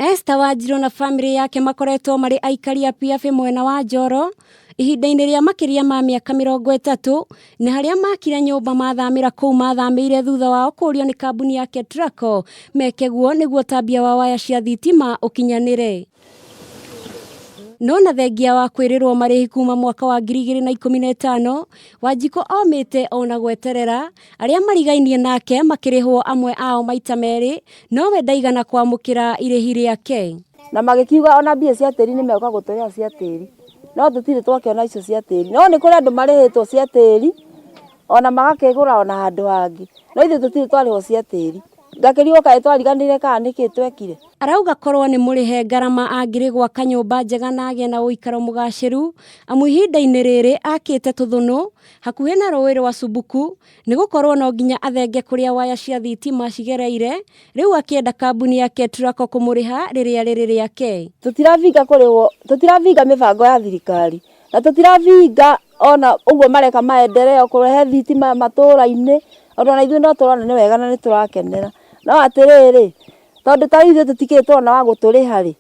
Esther Wanjirũ na famĩlĩ yake makoretwo marĩ aikari a Piabi mwena wa Njoro ihinda-inĩ rĩa makĩria ma mĩaka 30 na harĩa makire nyũmba mathamĩra kũu mathamĩire thutha wao kũũrio nĩ kambuni ya Ketraco meke guo nĩguo ũtambia wa waya cia thitima ũkinyanĩre. No na thengia wa kwĩrĩrwo marĩhi kuma mwaka wa 2015, Wanjikũ omĩte ona gweterera arĩa marigainie nake makĩrĩhwo amwe ao maita merĩ nowe ndaigana kwamũkĩra irĩhi rĩake. Na magĩkiuga ona mbia cia tĩri nĩ megũka gũtũrĩha cia tĩri, no tũtirĩ twakĩona icio cia tĩri. No nĩ kũrĩ andũ marĩhĩtwo cia tĩri ona magakĩgũra ona handũ hangĩ, no ithuĩ tũtirĩ twarĩhwo cia tĩri. Ngakĩrigwo kaĩ twariganĩire kana nĩkĩ twekire. Arauga korwo nĩ mũrĩhe ngarama angĩrĩ gwaka nyũmba njega na agĩe na ũikaro mũgacĩru amu ihinda-inĩ rĩrĩ akĩte tũthũnũ hakuhĩ na rũĩ rwa Subuku nĩ gũkorwo no nginya athenge kũrĩa waya cia thitima cigereire rĩu akĩenda kambuni ya Ketraco kũmũrĩha rĩrĩa rĩrĩ rĩake. Tũtirabinga kũrĩhwo, tũtirabinga mĩbango ya thirikari na tũtirabinga ona ũguo mareka maendeleo kũrehe thitima matũra-inĩ, tondũ ona ithuĩ no tũrona nĩ wega na nĩ tũrakenera. No atĩrĩrĩ, tondũ ta rĩu ithuĩ tũtikĩrĩ tũrona wa gũtũrĩha rĩ,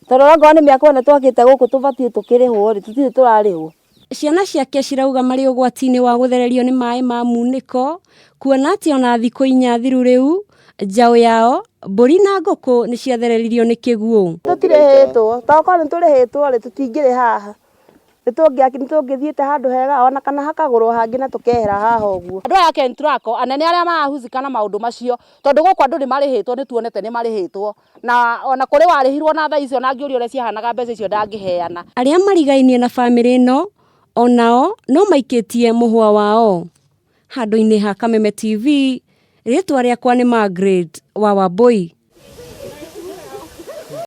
tondũ onakorwo nĩ mĩako ĩno twakĩte gũkũ tũbatiĩ tũkĩrĩhwo rĩ, tũtirĩ tũrarĩhwo. Ciana ciake cirauga marĩ ũgwati-inĩ wa gũthererio nĩ maĩ ma munĩko kuona atĩ ona thikũ inya thiru rĩu njaũ yao, mbũri na ngũkũ nĩ ciathereririo nĩ kĩguũ. Tũtirĩhĩtwo, tokorwo nĩ tũrĩhĩtwo rĩ, tũtingĩrĩ haha. Nĩ tũngĩthiĩte handũ hega ona kana hakagũrwo hangĩ na tũkehera haha ũguo. Andũ aya a Kentraco anene arĩa marahusika na maũndũ macio tondũ gũkũ andũ nĩ marĩhĩtwo nĩ tuonete nĩ marĩhĩtwo na ona kũrĩ warĩhirwo na thaa icio na angĩũrio ũrĩa ciahanaga mbeca icio ndangĩheana. Arĩa marigainie na bamĩrĩ ĩno onao no maikĩtie mũhwa wao. Handũ-inĩ ha Kameme TV, rĩtwa rĩakwa nĩ Margaret wa Wambui.